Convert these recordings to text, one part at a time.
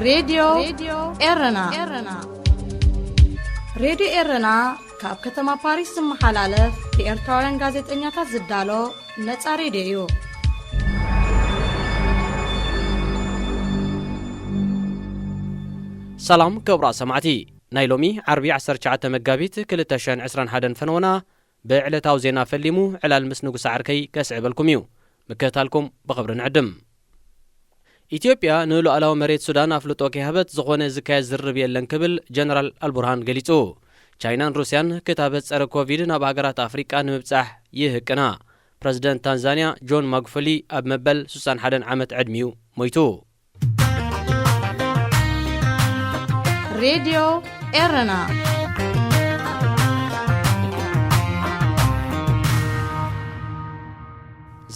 ሬድዮ ኤረና። ሬድዮ ኤረና ካብ ከተማ ፓሪስ ዝመሓላለፍ ብኤርትራውያን ጋዜጠኛታት ዝዳሎ ነጻ ሬድዮ እዩ። ሰላም ክቡራት ሰማዕቲ፣ ናይ ሎሚ ዓርቢ ዓሰርተ ትሽዓተ መጋቢት ክልተ ሽሕን ዕስራን ሓደን ፈነወና ብዕለታዊ ዜና ፈሊሙ ዕላል ምስ ንጉሰ ዓርከይ ከስዕበልኩም እዩ። ምክትታልኩም ብኽብሪ ንዕድም። ኢትዮጵያ ንሉዓላዊ መሬት ሱዳን ኣፍልጦ ከይሃበት ዝኾነ ዝካየድ ዝርርብ የለን ክብል ጀነራል ኣልቡርሃን ገሊጹ። ቻይናን ሩስያን ክታበት ጸረ ኮቪድ ናብ ሃገራት ኣፍሪቃ ንምብጻሕ ይህቅና። ፕረዚደንት ታንዛንያ ጆን ማጉፉሊ ኣብ መበል ሱሳን ሓደን ዓመት ዕድሚኡ ሞይቱ። ሬድዮ ኤረና።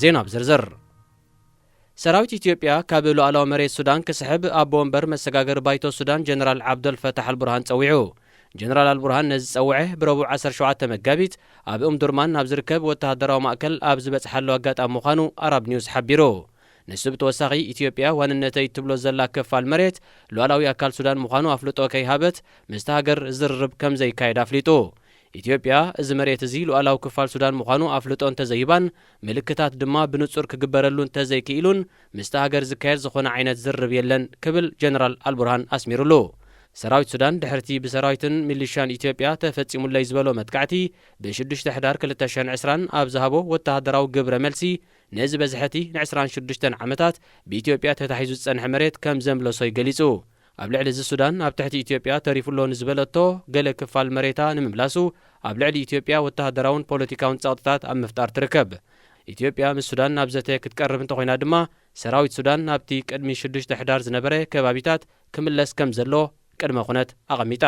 ዜና ብዝርዝር። ሰራዊት ኢትዮጵያ ካብ ሉዓላዊ መሬት ሱዳን ክስሕብ ኣቦ ወንበር መሰጋገሪ ባይቶ ሱዳን ጀነራል ዓብደል ፈታሕ ኣልቡርሃን ጸዊዑ። ጀነራል ኣልቡርሃን ነዚ ዝጸውዐ ብረቡዕ ዓሰርተ ሸውዓተ መጋቢት ኣብ ኡምዱርማን ናብ ዝርከብ ወተሃደራዊ ማእከል ኣብ ዝበጽሓሉ ኣጋጣሚ ምዃኑ ኣራብ ኒውስ ሓቢሩ። ንሱ ብተወሳኺ ኢትዮጵያ ዋንነተይ ትብሎ ዘላ ክፋል መሬት ሉዓላዊ ኣካል ሱዳን ምዃኑ ኣፍልጦ ከይሃበት ምስቲ ሃገር ዝርርብ ከም ዘይካየድ ኣፍሊጡ። ኢትዮጵያ እዚ መሬት እዚ ሉዓላዊ ክፋል ሱዳን ምዃኑ ኣፍልጦ እንተዘይባን ምልክታት ድማ ብንጹር ክግበረሉ እንተዘይክኢሉን ምስቲ ሃገር ዝካየድ ዝኾነ ዓይነት ዝርርብ የለን ክብል ጀነራል ኣልቡርሃን ኣስሚሩሉ። ሰራዊት ሱዳን ድሕርቲ ብሰራዊትን ሚሊሻን ኢትዮጵያ ተፈጺሙለይ ዝበሎ መጥቃዕቲ ብሽዱሽተ ሕዳር ክልተ ሽሕን ዕስራን ኣብ ዝሃቦ ወተሃደራዊ ግብረ መልሲ ነዚ በዝሐቲ ንዕስራን ሽዱሽተን ዓመታት ብኢትዮጵያ ተታሒዙ ዝጸንሐ መሬት ከም ዘምለሶ ገሊጹ። ኣብ ልዕሊ እዚ ሱዳን ኣብ ትሕቲ ኢትዮጵያ ተሪፉ ኣሎ ንዝበለቶ ገለ ክፋል መሬታ ንምምላሱ ኣብ ልዕሊ ኢትዮጵያ ወተሃደራውን ፖለቲካውን ጸቕጥታት ኣብ ምፍጣር ትርከብ። ኢትዮጵያ ምስ ሱዳን ናብ ዘተ ክትቀርብ እንተኾይና ድማ ሰራዊት ሱዳን ናብቲ ቅድሚ ሽዱሽተ ሕዳር ዝነበረ ከባቢታት ክምለስ ከም ዘሎ ቅድመ ኩነት ኣቐሚጣ።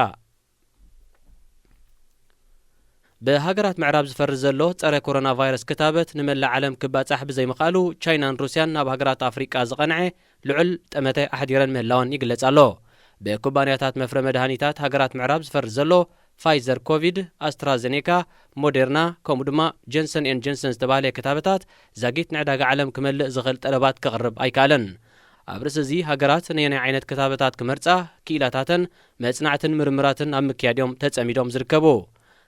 ብሃገራት ምዕራብ ዝፈሪ ዘሎ ጸረ ኮሮና ቫይረስ ክታበት ንመላእ ዓለም ክባጻሕ ብዘይምኽኣሉ ቻይናን ሩስያን ናብ ሃገራት ኣፍሪቃ ዝቐንዐ ልዑል ጠመተ ኣሕዲረን ምህላወን ይግለጽ ኣሎ። ብኩባንያታት መፍረ መድሃኒታት ሃገራት ምዕራብ ዝፈሪ ዘሎ ፋይዘር ኮቪድ፣ ኣስትራዜኔካ፣ ሞዴርና ከምኡ ድማ ጀንሰን ኤን ጀንሰን ዝተባህለ ክታበታት ዛጊት ንዕዳጋ ዓለም ክመልእ ዝኽእል ጠለባት ከቕርብ ኣይከኣለን። ኣብ ርእሲ እዚ ሃገራት ነየናይ ዓይነት ክታበታት ክመርጻ ክኢላታተን መጽናዕትን ምርምራትን ኣብ ምክያድ እዮም ተጸሚዶም ዝርከቡ።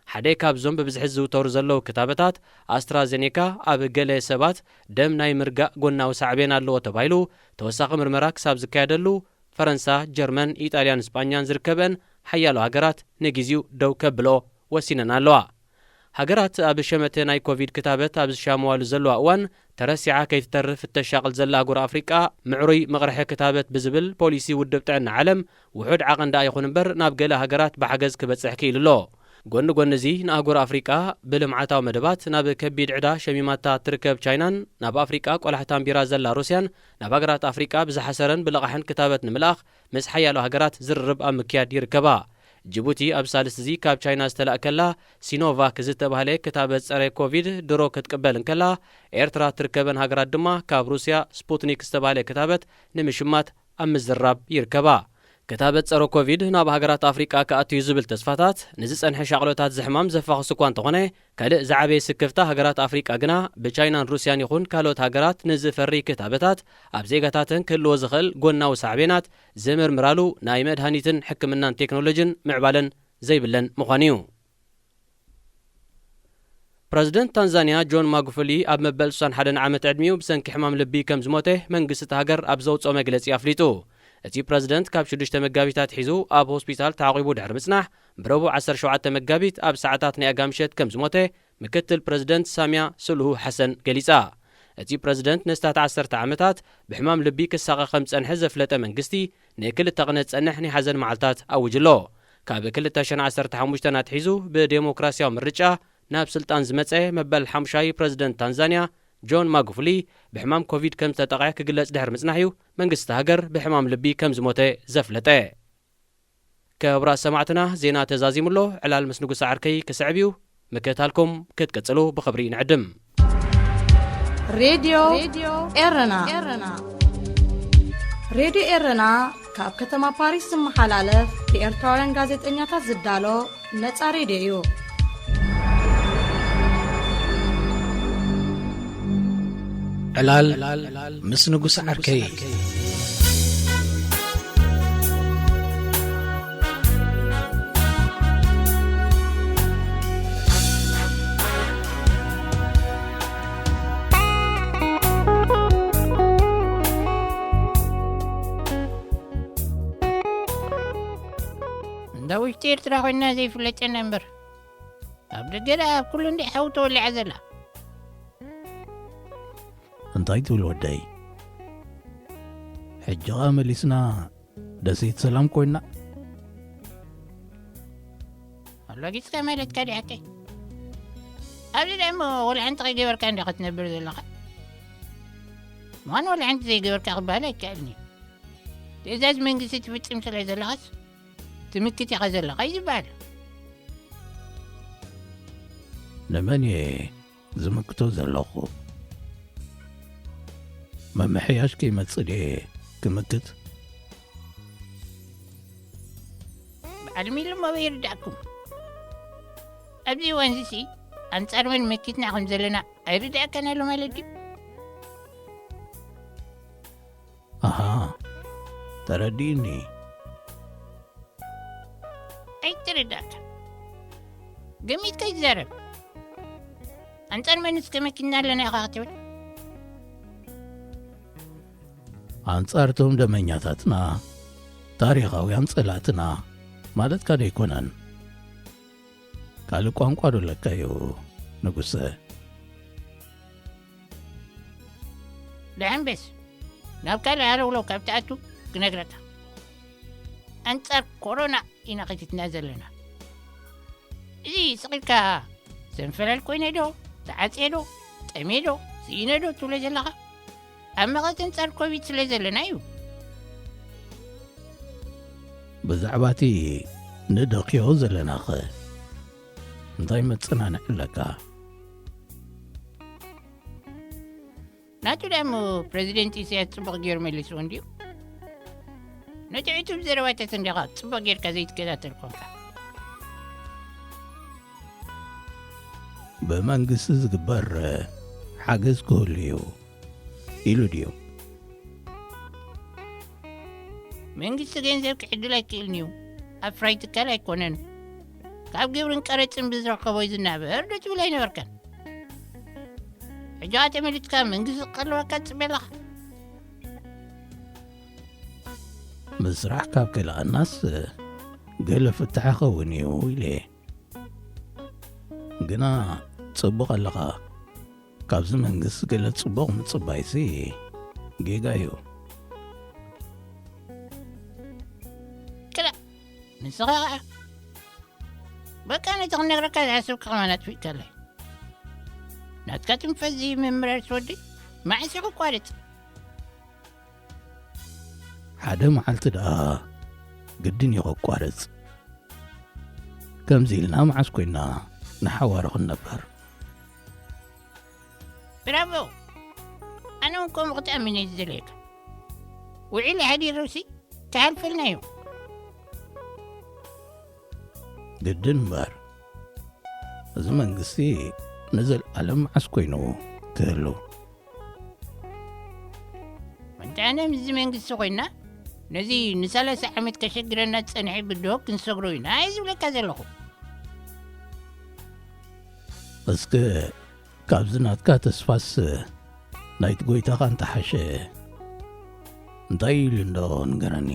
ሓደ ካብዞም ብብዝሒ ዝዝውተሩ ዘለዉ ክታበታት ኣስትራዜኔካ ኣብ ገለ ሰባት ደም ናይ ምርጋእ ጎናዊ ሳዕቤን ኣለዎ ተባሂሉ ተወሳኺ ምርመራ ክሳብ ዝካየደሉ ፈረንሳ፣ ጀርመን፣ ኢጣልያን ስጳኛን ዝርከበን ሓያሎ ሃገራት ንግዜኡ ደው ከብልኦ ወሲነን ኣለዋ። ሃገራት ኣብ ሸመተ ናይ ኮቪድ ክታበት ኣብ ዝሻመዋሉ ዘለዋ እዋን ተረሲዓ ከይትተርፍ እተሻቕል ዘላ ኣህጉር ኣፍሪቃ ምዕሩይ መቕርሒ ክታበት ብዝብል ፖሊሲ ውድብ ጥዕና ዓለም ውሑድ ዓቐን ደኣ ይኹን እምበር ናብ ገለ ሃገራት ብሓገዝ ክበጽሕ ክኢሉ ኣሎ። ጎኒ ጎኒ እዚ ንኣህጉር ኣፍሪቃ ብልምዓታዊ መደባት ናብ ከቢድ ዕዳ ሸሚማታ እትርከብ ቻይናን ናብ ኣፍሪቃ ቆላሕታ ኣንቢራ ዘላ ሩስያን ናብ ሃገራት ኣፍሪቃ ብዝሓሰረን ብልቓሕን ክታበት ንምልኣኽ ምስ ሓያሎ ሃገራት ዝርርብ ኣብ ምክያድ ይርከባ። ጅቡቲ ኣብ ሳልስቲ እዚ ካብ ቻይና ዝተላእከላ ሲኖቫክ ዝተባህለ ክታበት ጸረ ኮቪድ ድሮ ክትቅበል እንከላ፣ ኤርትራ ትርከበን ሃገራት ድማ ካብ ሩስያ ስፑትኒክ ዝተባህለ ክታበት ንምሽማት ኣብ ምዝራብ ይርከባ። ክታበት ጸረ ኮቪድ ናብ ሃገራት ኣፍሪቃ ክኣቱ እዩ ዝብል ተስፋታት ንዝጸንሐ ሻቕሎታት ዝሕማም ዘፋኽስ እኳ እንተኾነ፣ ካልእ ዝዓበየ ስክፍታ ሃገራት ኣፍሪቃ ግና ብቻይናን ሩስያን ይኹን ካልኦት ሃገራት ንዝፈሪ ክታበታት ኣብ ዜጋታተን ክህልዎ ዝኽእል ጎናዊ ሳዕቤናት ዝምርምራሉ ናይ መድሃኒትን ሕክምናን ቴክኖሎጂን ምዕባለን ዘይብለን ምዃኑ እዩ። ፕረዚደንት ታንዛንያ ጆን ማጉፉሊ ኣብ መበል ሱሳን ሓደን ዓመት ዕድሚኡ ብሰንኪ ሕማም ልቢ ከም ዝሞተ መንግስቲ እቲ ሃገር ኣብ ዘውፅኦ መግለፂ ኣፍሊጡ። እቲ ፕረዚደንት ካብ ሽዱሽተ መጋቢት ኣትሒዙ ኣብ ሆስፒታል ተዓቒቡ ድሕሪ ምጽናሕ ብረቡዕ ዓሰርተ ሸውዓተ መጋቢት ኣብ ሰዓታት ናይ ኣጋ ምሸት ከም ዝሞተ ምክትል ፕረዚደንት ሳምያ ስሉሁ ሓሰን ገሊጻ። እቲ ፕረዚደንት ነስታት ዓሰርተ ዓመታት ብሕማም ልቢ ክሳቐ ከም ዝጸንሐ ዘፍለጠ መንግስቲ ንክልተ ቅነ ዝጸንሕ ናይ ሓዘን መዓልታት ኣዊጁ ኣሎ። ካብ ክልተ ሽሕን ዓሰርተ ሓሙሽተን ኣትሒዙ ብዴሞክራሲያዊ ምርጫ ናብ ስልጣን ዝመጸ መበል ሓሙሻይ ፕረዚደንት ታንዛንያ ጆን ማጉፉሊ ብሕማም ኮቪድ ከም ዝተጠቕዐ ክግለጽ ድሕሪ ምጽናሕ እዩ መንግስቲ ሃገር ብሕማም ልቢ ከም ዝሞተ ዘፍለጠ። ክቡራት ሰማዕትና፣ ዜና ተዛዚሙ ኣሎ። ዕላል ምስ ንጉስ ዓርከይ ክስዕብ እዩ። ምክትታልኩም ክትቅጽሉ ብኽብሪ ንዕድም። ሬድዮ ኤረና። ሬድዮ ኤረና ካብ ከተማ ፓሪስ ዝመሓላለፍ ብኤርትራውያን ጋዜጠኛታት ዝዳሎ ነጻ ሬድዮ እዩ። ዕላል ምስ ንጉስ ዓርከይ። እንዳ ውሽጢ ኤርትራ ኮይና ዘይፍለጠና እምበር፣ ኣብ ደገ ደኣ ኣብ ኩሉ እንዲ ሓዊ ተወሊዓ ዘላ። እንታይ ትብል ወደይ? ሕጂ ኸኣ መሊስና ደሴት ሰላም ኮይና። ኣላጊጽካ ማለትካ ዲያከይ? ኣብዚ ደሞ ወላ ሓንቲ ከይገበርካ እንዳ ክትነብር ዘለኻ። ምዃኑ ወላ ሓንቲ ዘይገበርካ ክበሃል ኣይከኣልን እዩ። ትእዛዝ መንግስቲ ትፍጽም ስለ ዘለኻስ ትምክት ኢኻ ዘለኻ እዩ ዝበሃል። ንመን እየ ዝምክቶ ዘለኹ? ምምሕያሽ ከይመጽእ ድየ ክምክት? በዓል ሚሊ እሞ ይርዳእኩም። ኣብዚ እዋንዚሲ ኣንጻር መን መኪትና ከም ዘለና ኣይርዳእካን ኣሎ ማለት ድዩ? ኣሃ፣ ተረዲእኒ። ኣይትርዳእካ። ገሚትካ ይዛረብ። ኣንጻር መን እስከ መኪና ኣለና ኢኻ ክትብል? ኣንጻር እቶም ደመኛታትና፣ ታሪኻውያን ጸላእትና ማለትካ ዶ ኣይኮነን? ካልእ ቋንቋ ዶ ኣለካ እዩ ንጉሰ? ደሓን በስ፣ ናብ ካልእ ሃለውለው ካብ ትኣቱ ክነግረካ። ኣንጻር ኮሮና ኢና ከቲትና ዘለና። እዚ ስቕ ኢልካ ሰንፈላል ኮይነ ዶ፣ ተዓጽየ ዶ፣ ጠምየ ዶ፣ ስኢነ ዶ ትብሎ ዘለኻ? ኣብ መቐት ኣንጻር ኮቪድ ስለ ዘለና እዩ። ብዛዕባ እቲ ንደክዮ ዘለናኸ እንታይ መጸናንዒ ኣለካ? ናቱ ደኣ እሞ ፕረዚደንት ኢሳያስ ጽቡቕ ገይሩ መሊስዎ እንድዩ። ነቲ ዕቱብ ዘረባታት እንዲኻ ጽቡቕ ጌርካ ዘይትከታተል ኮንካ። ብመንግስቲ ዝግበር ሓገዝ ክህሉ እዩ ኢሉ ድዩ? መንግስቲ ገንዘብ ክዕድል ኣይክእልን እዩ። ኣፍራይ ትካል ኣይኮነን። ካብ ግብርን ቀረጽን ብዝረከቦ እዩ ዝናበር ዶ ትብል ኣይነበርካን? ሕጂ ኸኣ ተመሊስካ መንግስቲ ክቐልበካ ትጽበ ኣለኻ። ምስራሕ ካብ ከልኣናስ ገለ ፍታሕ ይኸውን እዩ ኢለ። ግና ጽቡቕ ኣለኻ። ካብዚ መንግስቲ ገለ ጽቡቕ ምጽባይሲ ጌጋ እዩ። ክላ፣ ንስኻ ኸኣ በቃ ነቲ ክነግረካ ዝሓሰብኩ ከማን ኣጥፊእካለይ። ናትካ ትንፈስ ዘይምምራር ወዲ መዓስ እዩ ክቋረጽ? ሓደ መዓልቲ ደኣ ግድን እዩ ክቋረጽ። ከምዚ ኢልና መዓስ ኮይና ንሓዋሩ ክንነብር? ብራቮ! ኣነ እውን ከምኡ ክትኣምን እየ ዝደልየካ። ውዒል ሓዲሩሲ ክሓልፈልና እዩ። ግድን እምበር፣ እዚ መንግስቲ ንዘለኣለም መዓስ ኮይኑ ክህሉ? እንተ ኣነ ምስዚ መንግስቲ ኮይና፣ ነዚ ንሰላሳ ዓመት ከሸግረና ዝጸንሐ ብድሆ ክንሰግሮ ኢና እየ ዝብለካ ዘለኹ። እስከ ካብዚ ናትካ ተስፋስ ናይቲ ጎይታኻ እንተሓሸ እንታይ ኢሉ እንዶ ንገረኒ።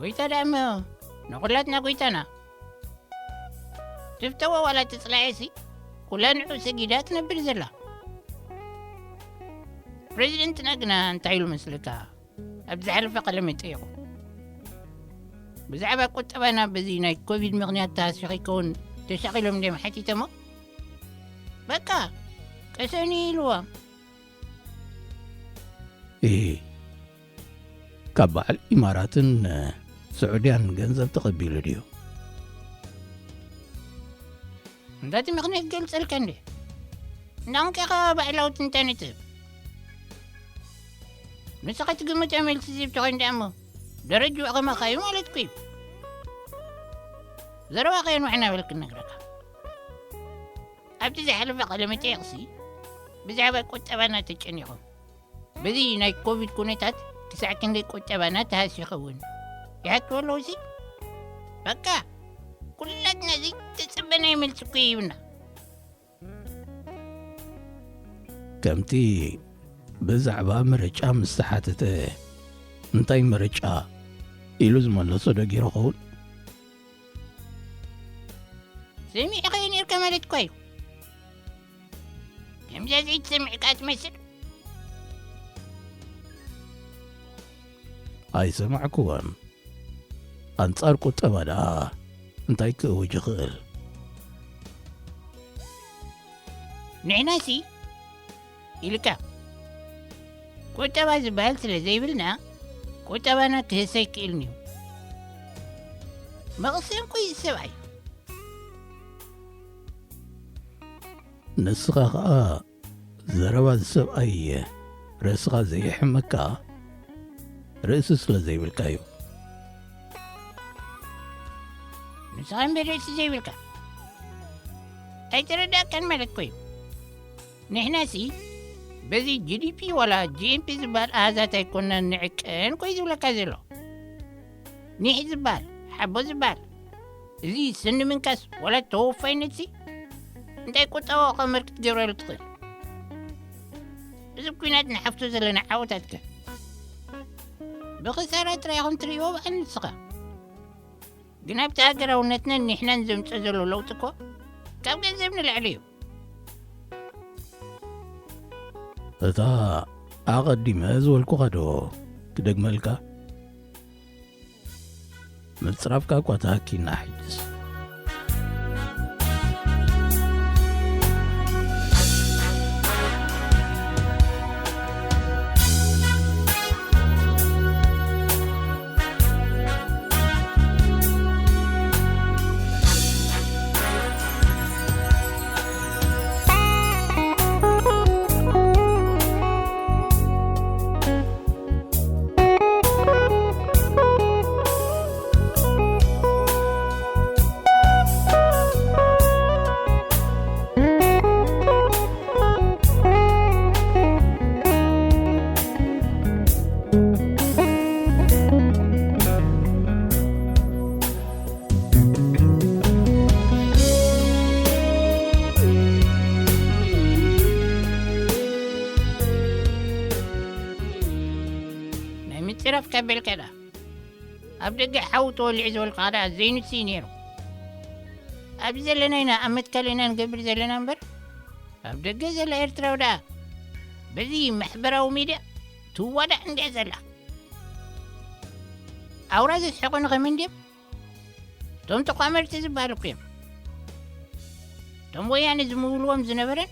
ጎይታ ደኣ እሞ ንኹላትና ጎይታና። ትፍተዎ ዋላ ትጽላኤሲ፣ ኩላ ንዑ ሰጊዳ ትነብር ዘላ። ፕረዚደንትና ግና እንታይ ኢሉ መስለካ? ኣብ ዝሓለፈ ቃለ መጠይቑ፣ ብዛዕባ ቁጠባና በዚ ናይ ኮቪድ ምኽንያት ተሃሲኹ ይከውን ተሻቒሎም ድዮም ሓቲተሞ? በቃ፣ ቀሰኒ ኢልዎም። ኢሂ፣ ካብ በዓል ኢማራትን ስዑድያን ገንዘብ ተቐቢሉ ድዩ? እንዳ እቲ ምኽንያት ገልጸልካ እንዴ? እንዳንቀኻ ባዕላዊ ትንታነ ትህብ። ንስኻ ትግምት መልሲ ዝህብ ተኾይኑ ደኣ እሞ ደረጅኡ ከማኻ እዩ ማለት እኮ እዩ። ዘረባኻ የንውሕ እናበልክ እነግረካ። ኣብቲ ዝሓለፈ ቃለ መጠይቕሲ ብዛዕባ ቁጠባና ተጨኒቖም፣ በዚ ናይ ኮቪድ ኩነታት ክሳዕ ክንደይ ቁጠባና ተሃስዩ ይኸውን ይሓትዎ ኣለዉ ሲ። በቃ ኩላትና ዘይተጸበናዮ መልሲ እኮ ይህብና። ከምቲ ብዛዕባ ምርጫ ምስ ተሓተተ፣ እንታይ ምርጫ? ኢሉ ዝመለሶ ዶ ገይሩ ኸውን? ሰሚዕካዮ ነርካ ማለት እኳ እዩ። ከምዛ ዘይትሰምዕ ከኣ ትመስል። ኣይሰማዕኩዎን። ኣንጻር ቁጠባ ደኣ እንታይ ክእውጅ ይኽእል? ንሕናሲ ኢልካ ቁጠባ ዝበሃል ስለ ዘይብልና፣ ቁጠባና ክህሰ ኣይክእልን እዩ። መቕሰን ኮይ ሰብኣይ። ንስኻ ኸኣ ዘረባ ዝሰብኣይ ርእስኻ ዘየሕመካ ርእሲ ስለ ዘይብልካ እዩ። ንስኻ እምበር ርእሲ ዘይብልካ ኣይተረዳእካን ማለት ኮዩ። ንሕናሲ በዚ ጂ ዲ ፒ ዋላ ጂ ኤን ፒ ዝበሃል ኣሃዛት ኣይኮንናን ንዕቀን ኮዩ ዝብለካ ዘሎ። ኒሕ ዝበሃል፣ ሓቦ ዝበሃል፣ እዚ ስኒ ምንካስ ዋላ ተወፋይነትሲ እንታይ ቁጠባዊ ቀመር ክትገብረሉ ትኽእል? እዚ ኲናት ንሓፍቶ ዘለና ዓወታትከ ብኽሳራ ጥራይ ኢኹም ትርእይዎ በኣል ንስኻ። ግን ኣብቲ ሃገራውነትናን ንሕናን ዘምጽኦ ዘሎ ለውጢ እኮ ካብ ገንዘብ ንላዕሊ እዩ። እታ ኣቐዲመ ዝበልኩኻ ዶ ክደግመልካ? ምጽራፍካ እኳ ተሃኪና ሕጅስ። ናይ ምጽራፍ ካበልካ ደኣ ኣብ ደገ ሓዊ ተወሊዑ ዝበልካ ደኣ ዘይንሱ እዩ ነይሩ። ኣብዚ ዘለና ኢና ኣብ መትከል ኢና ንገብር ዘለና እምበር፣ ኣብ ደገ ዘላ ኤርትራዊ ደኣ በዚ ማሕበራዊ ሚድያ ትዋዳእ እንድያ ዘላ። ኣውራ ዘስሕቑኒ ከመይ እንድዮም? እቶም ተቋመርቲ ዝበሃሉ እኮ እዮም። እቶም ወያነ ዝምውልዎም ዝነበረን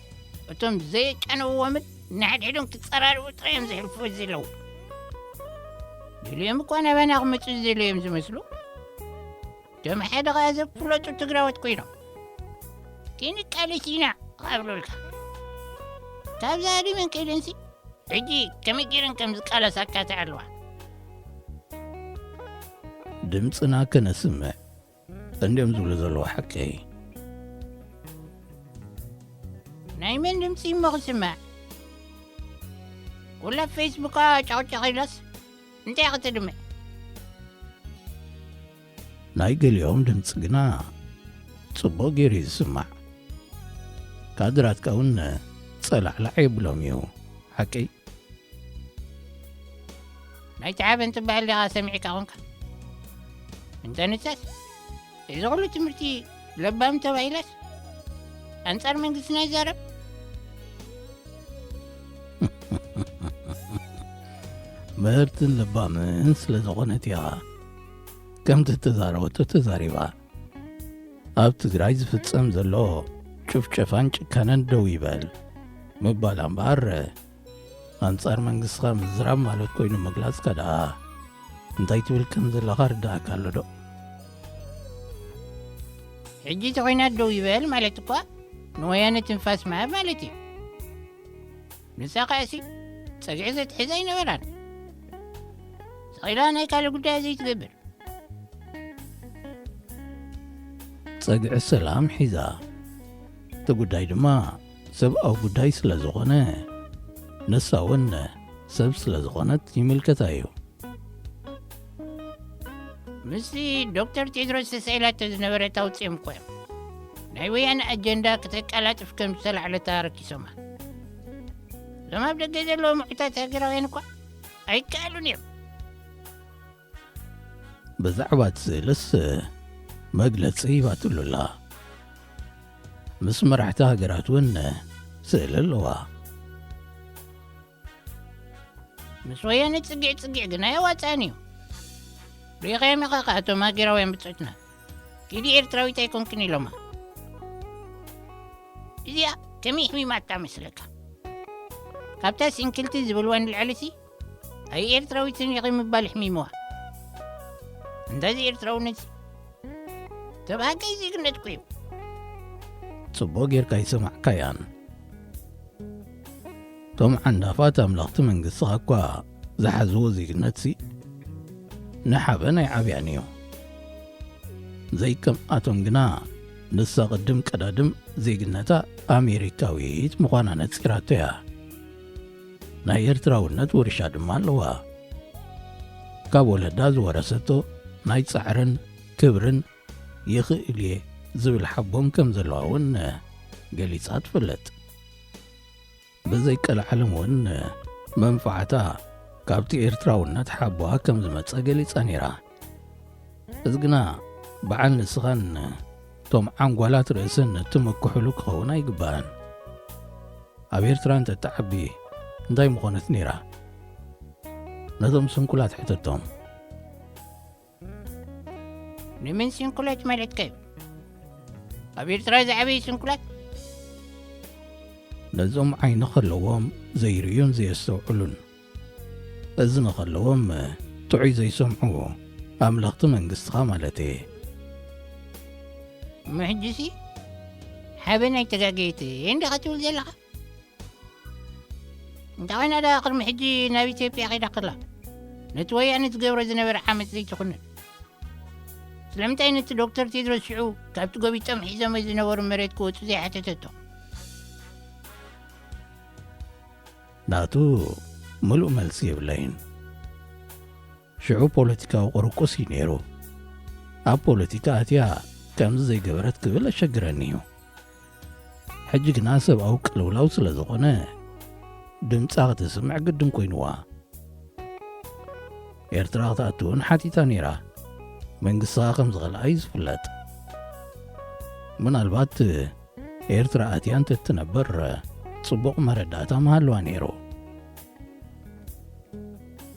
እቶም ዘየቃነውዎምን ንሓድሕዶም ክጸራርቡ ጥራይ እዮም ዘሕልፉ ዘለዉ። ገሊኦም እኳ ናባና ክመጹ ዝደለዩ እዮም ዝመስሉ። እቶም ሓደ ኸኣ ዘፍለጡ ትግራዎት ኮይኖም ክንቃለስ ኢና ክብሉልካ። ካብዛ ሃዲመን ከይደንሲ ሕጂ ከመይ ገይረን ከም ዝቃለሳ ኣካትዓ ኣለዋ። ድምፅና ከነስምዕ እንድዮም ዝብሉ ዘለዉ ሓቀይ። ናይ መን ድምፂ እሞ ክስማዕ? ኩላ ፌስቡካ ጨቕጨቕ ኢላስ እንታይ ክትድምዕ? ናይ ገሊኦም ድምፂ ግና ፅቡቕ ገይሩ እዩ ዝስማዕ። ካድራትካ እውን ጸላዕላዕ የብሎም እዩ። ሓቀይ? ናይቲ ሓበን ትበሃል ዲኻ ሰሚዕካ ኾንካ? እንተ ንሳስ፣ እዚ ኹሉ ትምህርቲ ለባም ተባሂላስ፣ ኣንጻር መንግስትና ይዛረብ? ምህርትን ለባምን ስለ ዝኾነት እያ ከምቲ እተዛረበቶ ተዛሪባ። ኣብ ትግራይ ዝፍጸም ዘሎ ጭፍጨፋን ጭካነን ደው ይበል ምባላ እምበኣር፣ ኣንጻር መንግስትኻ ምዝራብ ማለት ኮይኑ ምግላጽካ ደኣ እንታይ ትብል ከም ዘለኻ ርዳእካ ኣሎ ዶ? ሕጂ እቲ ኹናት ደው ይበል ማለት እኳ ንወያነ ትንፋስ ምሃብ ማለት እዩ። ንሳ ከኣሲ ጸግዒ ዘትሕዝ ኣይነበራን። ስቕ ኢላ ናይ ካልእ ጉዳያ ዘይትገብር። ጸግዒ ሰላም ሒዛ። እቲ ጉዳይ ድማ ሰብኣዊ ጉዳይ ስለ ዝኾነ፣ ንሳ እውን ሰብ ስለ ዝኾነት ይምልከታ እዩ። ምስቲ ዶክተር ቴድሮስ ተሳኢላቶ ዝነበረት ኣውጺኦም እኮ እዮም። ናይ ወያነ ኣጀንዳ ከተቀላጥፍ ከም ዝተላዕለታ ረኪሶማ። እዞም ኣብ ደገ ዘለዉ ምዑታት ሃገራውያን እኳ ኣይከኣሉን እዮም። ብዛዕባ እቲ ስእልስ መግለጺ ሂባትሉ ኣላ። ምስ መራሕቲ ሃገራት እውን ስእሊ ኣለዋ። ምስ ወያነ ጽጊዕ ጽጊዕ ግን ኣየዋጽኣን እዩ። ርኢኻዮም ኢኻ ከኣ እቶም ሃገራውያን ብጾትና። ኪዲ ኤርትራዊት ኣይኮንክን ኢሎማ። እዚኣ ከመይ ሕሚማታ መስለካ? ካብታ ሲንክልቲ ዝብልዋ ንልዕሊሲ ኣይ ኤርትራዊትን ኢኺ ምባል ሕሚምዋ። እንደዚ ኤርትራውነት ተባሃገይ ዜግነት ኩዩ። ጽቡቕ ጌርካ ይሰማዕካያን። እቶም ዓንዳፋት ኣምላኽቲ መንግስትኻ እኳ ዝሓዝዎ ዜግነትሲ ንሓበን ኣይዓብያን እዩ። ዘይከምኣቶም ግና ንሳ ቅድም ቀዳድም ዜግነታ ኣሜሪካዊት ምዃና ነጺራቶ እያ። ናይ ኤርትራውነት ውርሻ ድማ ኣለዋ። ካብ ወለዳ ዝወረሰቶ ናይ ጻዕርን ክብርን ይኽእል እየ ዝብል ሓቦን ከም ዘለዋ እውን ገሊጻ ትፍለጥ። ብዘይቀልዓለም እውን መንፋዕታ ካብቲ ኤርትራውነት ሓቦኣ ከም ዝመጸ ገሊጻ ነይራ። እዚ ግና በዓል ንስኻን እቶም ዓንጓላት ርእስን እትምክሕሉ ክኸውን ኣይግባእን። ኣብ ኤርትራ እንተትዓቢ እንታይ ምኾነት ነይራ? ነቶም ስንኩላት ሕተቶም። ንመን ስንኩላት ማለትካ እዩ? ኣብ ኤርትራ ዝዓበዩ ስንኩላት? ነዞም ዓይኒ ከለዎም ዘይርእዩን ዘየስተውዕሉን፣ እዝኒ ከለዎም ጥዑይ ዘይሰምዑ ኣምለኽቲ መንግስትኻ ማለት እየ። እሞ ሕጂሲ ሓበን ኣይተጋገየት እንዲኻ ትብል ዘለኻ? እንተ ኾይና ደኣ ቅድሚ ሕጂ ናብ ኢትዮጵያ ከይዳ ከላ ነቲ ወያነ ዝገብሮ ዝነበረ ዓመጽ ዘይትኹንን? ስለምንታይ ነቲ ዶክተር ቴድሮስ ሽዑ ካብቲ ጎቢጦም ሒዞሞ ዝነበሩ መሬት ክወጹ ዘይሓተተቶ? ናቱ ምሉእ መልሲ የብለይን። ሽዑ ፖለቲካዊ ቁርቁስ እዩ ነይሩ። ኣብ ፖለቲካ ኣትያ ከምዚ ዘይገበረት ክብል ኣሸግረኒ እዩ። ሕጂ ግና ሰብኣዊ ቅልውላው ስለ ዝኾነ ድምጻ ከተስምዕ ግድን ኮይንዋ። ኤርትራ ክትኣቱ እውን ሓቲታ ነይራ። መንግስትኻ ከም ዝኸልኣ እዩ ዝፍለጥ። ምናልባት ኤርትራ ኣትያ እንተትነብር ጽቡቕ መረዳእታ ምሃለዋ ነይሩ።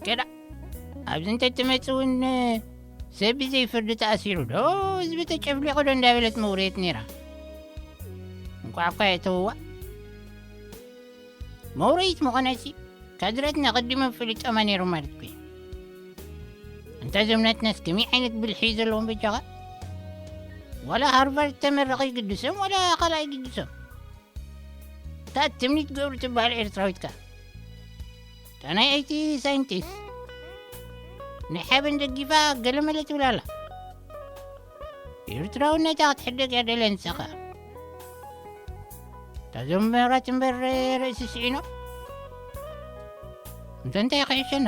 ከዳ ኣብዚ እንተትመጽእ እውን ሰብ ብዘይ ፍርዲ ተኣሲሩ ዶ ህዝቢ ተጨፍሊቑ ዶ እንዳበለት መውረየት ነይራ። እንቋዕ እኳ የእተውዋ። መውረይት ምኾነሲ ካድረትና ቀዲሞም ፍሊጦማ ነይሮም ማለት እኮ እዩ። እንተ ዘምነትናስ ከመይ ዓይነት ብልሒ እዩ ዘለዎም በጃኻ? ዋላ ሃርቫርድ ተመረቐ ይግድሶም፣ ዋላ ካልኣይ ይግድሶም። እታ ትምኒት ገብሩ ትበሃል ኤርትራዊት ከ? እታ ናይ ኣይቲ ሳይንቲስት ንሓበን ደጊፋ ገለመለ ትብል ኣላ። ኤርትራውነታ ክትሕደግ እያ ደልያ ንሳ ከኣ። እታ ዘምበራት እምበር ርእሲ ስዒኖ። እንተ እንታይ ክሕሸና?